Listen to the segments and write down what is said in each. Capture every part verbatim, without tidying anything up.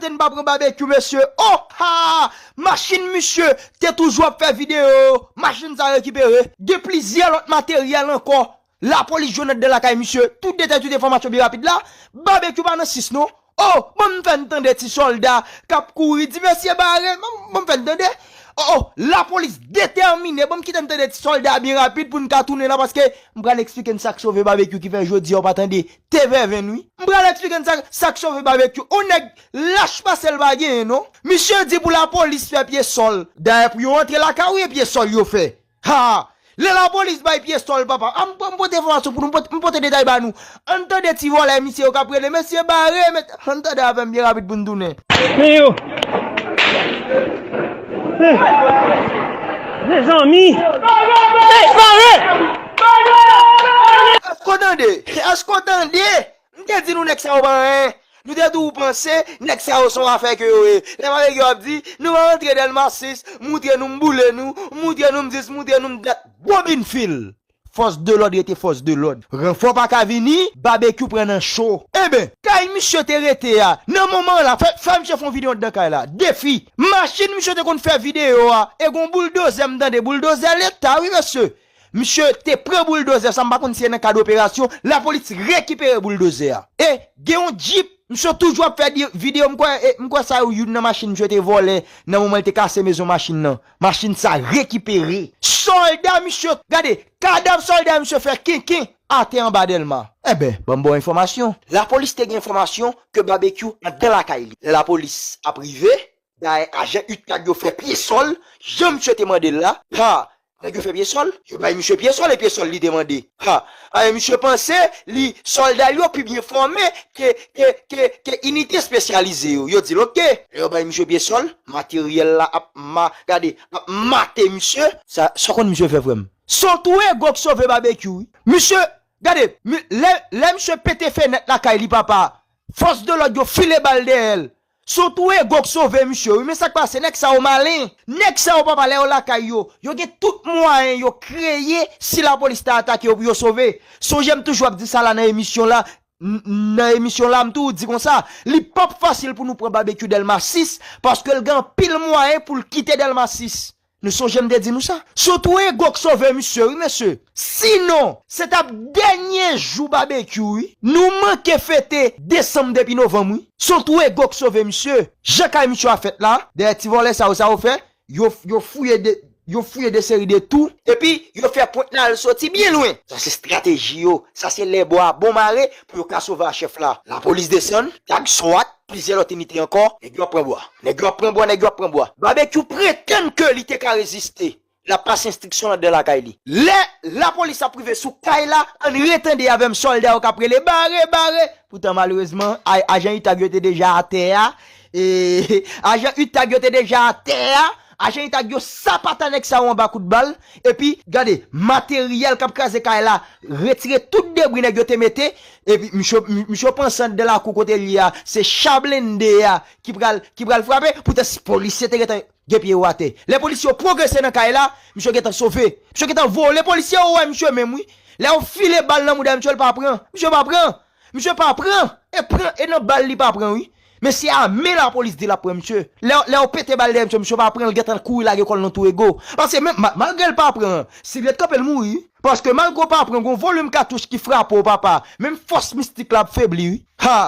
Te n pa pran Babekyou, mesye. Oh, ha! Machin misye te toujou ap fè videyo. Machin sa rekipere. Gen plizyè lòt materyèl ankò. Lapolis jwenn anndan lakay misye. Tout detay, tout enfòmasyon byen rapid la. Babekyou pa nan sis non. Oh, ban m fè n tande ti sòlda k ap kouri di mesye bare. Ban m, ban m fè n tande. Oh, oh, lapolis detèmine. Ban m kite n tande ti sòlda byen rapid pou n ka tounen la paske m pral eksplike n sa k sove Babekyou ki fè jodi a w pa tande. Te vèvenn wi. M pral eksplike n sa, sa k sove Babekyou. On nèg lach pase l pa genyen non. Misye di pou lapolis fè pye sòl. Dayè pou yo antre lakay ou e pye sòl yo fè. Ha! Lè lapolis bay pye sòl papa. A m, m pote enfòmasyon pou nou, m pote, m pote detay ba nou. Ann tande ti vòlè misye yo k ap rele mesye bare, met, ann tande avè m byen rapid pou n tounen. Men yo. Mezanmi. Hey, bare! Èske w tande? Èske w tande? M te di nou nèg sa yo pa anyen. Nou te di w panse nèg sa yo se yon afè ke yo ye. Lè m avèk yo ap di, nou pa rantre Dèlma sis, moutre nou m boule nou, moutre nou m dis, moutre nou m dat. Bobin fil. Fòs de lòd rete fòs de lòd. Ranfò pa ka vini, Babekyou pran nan cho. Enben, kay misye te rete a, nan moman la, fè, fè misye fè yon videyo anndan kay la. Defi. Machin misye te konn fè videyo a, e gon bouldozè m tande, bouldozè leta wi mesye. Misye te pran bouldozè sa, m pa konn si se nan kad operasyon, lapolis rekipere bouldozè a. E gen yon djip, misye toujou ap fè di, videyo, m kwè, e, m kwè sa yo youn nan machin misye te vòlè nan moman l te kase mezon machin nan. Machin sa rekipere. Sòlda misye, gade, kadav sòlda misye fè kenken atè anba Dèlma. Enben, ban m ba w enfòmasyon. Lapolis te gen enfòmasyon ke Babekyou anndan lakay li. Lè lapolis ap rive, dayè ajan UTAG yo fè pye sòl, jan misye te mande l la. Ha! Nèg yo fè pye sòl, yo bay misye pye sòl e pye sòl li te mande. Ha! Ayen misye panse li sòlda l yo pi byen fòme ke, ke, ke, ke inite espesyalize yo. Yo di l oke. Lè yo bay misye pye sòl, materyèl la ap ma, gade, ap mate misye. Sa, sa w konn misye fè frè m? Se yon twou ego k sove Babekyou wi. Misye, gade, mi, lè, lè misye pete fenèt lakay li papa, fòs de lòd yo file bal dèyè l. Se yon twou ego k sove misye wi, men sa k pase, nèg sa yo malen. Nèg sa yo papa lè yo lakay yo, yo gen tout mwayen yo kreye si lapolis ta atake yo pou yo sove. Sonje m toujou ap di sa la nan emisyon la, n, nan emisyon la m toujou di konsa, li p ap fasil pou nou pran Babekyou Dèlma sis, paske l gen anpil mwayen pou l kite Dèlma sis. Nou sonje m te di nou sa? Se yon twou ego k sove misye wi mesye. Sinon, se t ap dènye jou Babekyou wi. Nou manke fete desanm depi novanm wi. Se yon twou ego k sove misye. Jan kay misye a fèt la, dèyè ti vòlè sa yo, sa yo fè, yo, yo fouye de, yo fouye de seri de twou, epi yo fè pwent la al soti byen lwen. Sa se estrateji yo, sa se lè bò a bon mare pou yo ka sove a chèf la. Lapolis desann, tag swat, plizyè lòt inite ankò, nèg yo ap pran bwa. Nèg yo ap pran bwa, nèg yo ap pran bwa. Babekyou pretann ke li te ka reziste. L ap pase enstriksyon anndan lakay li. Lè lapolis ap rive sou kay la, ann retande avè m sòlda yo k ap rele bare, bare. Poutan malerezman, a, ajan UTAG yo te deja atè a. E, ajan UTAG yo te deja atè a. Ajan UTAG yo sapata nèg sa yo anba kout bal. Epi, gade, materyèl k ap kraze kay la, retire tout debri nèg yo te mete. Epi, misye, misye panse anndan lakou kote l ye a, se cha blende a ki pral, ki pral frape. Poutan, si polisye te gentan gen pye yo atè. Lè polisye yo pwogrese nan kay la, misye gentan sove. Misye gentan vole. Polisye yo wè misye menm, wi. Lè yo file bal nan mouda misye, l pa pran. Misye pa pran. Misye pa pran. E pran, e nan bal li pa pran, wi. Men se a men lapolis di l ap pran misye. Lè, lè yo pete bal dèyè misye, misye pa pran, l gentan kouri lage kò l nan twou ego. Paske menm, ma, malgre l pa pran, si l ret kanpe, l mouri, wi. Paske malgre w pa pran, gon volim katouch ki frape w, papa. Menm fòs mistik la ap febli, wi. Ha!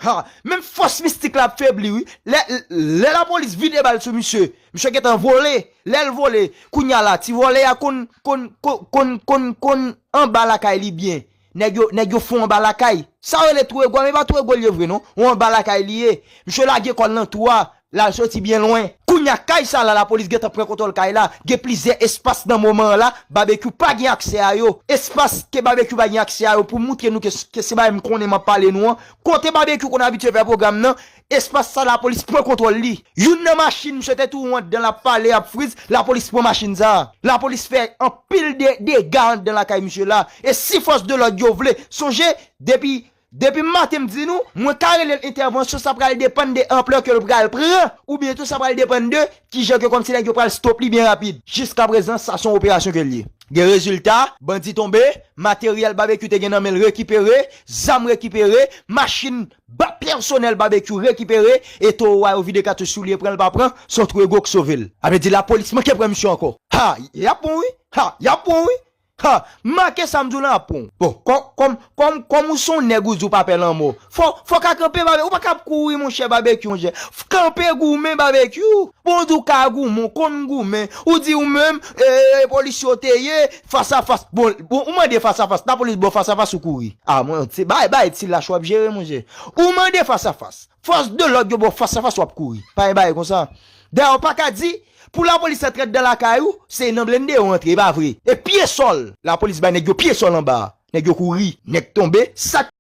Ha! Menm fòs mistik la ap febli, wi. Lè, lè lapolis vide bal sou misye, misye gentan vole. Lè l vole, kounye a la, ti vòlè a konn, konn, konn, konn, konn, konn anba lakay li byen. Nèg yo, nèg yo fon anba lakay. Sa yo rele twou ego a, men pa twou ego l ye vre, non. Yon anba lakay li ye. Misye lage kò l nan twou a, l al soti byen lwen. Kounye a, kay sa la, lapolis gentan pran kontwòl kay la. Gen plizyè espas nan moman an la, Babekyou pa gen aksè a yo. Espas ke Babekyou pa gen aksè a yo, pou moutre nou ke, ke se bagay m konnen m ap pale nou an. Kote Babekyou konn abitye fè pwogram nan, espas sa lapolis pran kontwòl li. Youn nan machin misye te tou anndan l ap pale, ap friz, lapolis pran machin sa. Lapolis fè anpil de, dega anndan lakay misye la. E si fòs de lòd yo vle, sonje, depi, depi maten m di nou, mwen ka rele l entèvansyon, sa pral depann de anplè ke l pral pran, oubyen tou sa pral depann de kijan ke kòmsi nèg yo pral stop li byen rapid. Jiskaprezan, sa se yon operasyon ke l ye. Gen rezilta, bandi tonbe, materyèl Babekyou te gen nan men l rekipere, zam rekipere, machin ba pèsonèl Babekyou rekipere, e towo a yo vide katouch sou li e pran l pa pran, se yon twou egwo k sove l. A vle di lapolis manke pran misye ankò. Ha, y ap pran w wi. Ha, y ap pran w wi. Ha, make sa m di w lan ap pran w. Bon, kòm, kòm, kòm, kòm ou se yon nèg ou di w pa pè lanmò, fò, fò ka kanpe Babekyou, ou pa ka ap kouri monchè Babekyou monchè. Kanpe goumen Babekyou. Bon, ou di w ka goumen, w konn goumen. Ou di w menm, e, polis yo te ye, fas a fas. Bon, bon, ou mande fas a fas, lapolis ba w fas a fas ou kouri. A, mwen, se bay, bay ti lach w ap jere monchè. Ou mande fas a fas. Fòs de lòd yo ba w fas a fas w ap kouri. Pa gen bagay konsa. Dayè, w pa ka di, pou lapolis antre anndan lakay ou, se nan blende yo antre, e pa vre. E pye sòl. Lapolis bay nèg yo pye sòl anba a. Nèg yo kouri. Nèg tonbe. Sa k